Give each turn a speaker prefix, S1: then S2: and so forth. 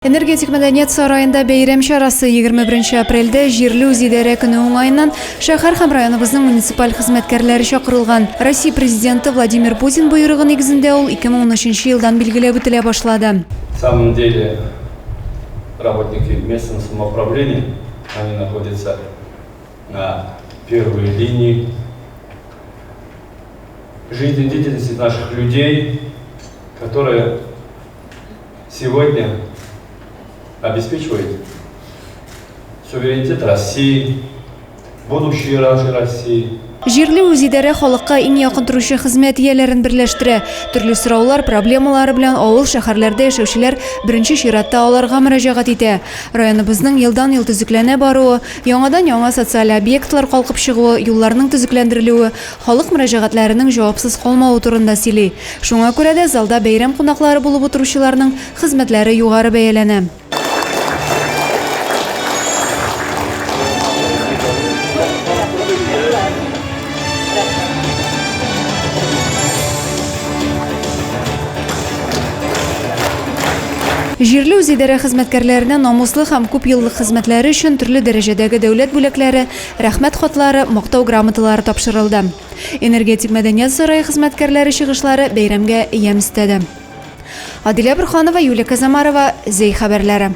S1: Энергетик мәдәният сараенда бәйрәм чарасы 21 апрельдә җирле үзидарә көне уңаеннан шәһәр һәм районыбызның муниципаль хезмәткәрләре чакырылган. Россия Президенты Владимир Путин боерыгы нигезендә ул 2013 елдан билгеләп үтелә башлады.
S2: В самом деле работники местного самоуправления, они находятся на первой линии жизнедеятельности наших людей, которые сегодня обеспечивает суверенитет России, будущее нашей России.
S1: Җирле үзидарә халыкка иң якын торучы хезмәт ияләрен берләштерә. Төрле сораулар, проблемалары белән авыл-шәһәрләрдә яшәүчеләр беренче чиратта аларга мөрәҗәгать итә. Районыбызның елдан-ел төзекләнә баруы, яңадан-яңа социаль объектлар калкып чыгуы, юлларның төзекләндерелүе, халык мөрәҗәгатьләренең җавапсыз калмавы турында сөйли. Шуңа күрә дә залда бәйрәм кунаклары булып утыручыларның хезмәтләре югары бәяләнә. Җирле үзидарә хезмәткәрләренә намуслы һәм күпьеллык хезмәтләре өчен төрле дәрәҗәдәге дәүләт бүләкләре, Рәхмәт хатлары, Мактау грамоталары тапшырылды. Энергетик мәдәният сарае хезмәткәрләре чыгышлары бәйрәмгә ямь өстәде. Адилә Борханова, Юлия Казамарова, Зәй хәбәрләре.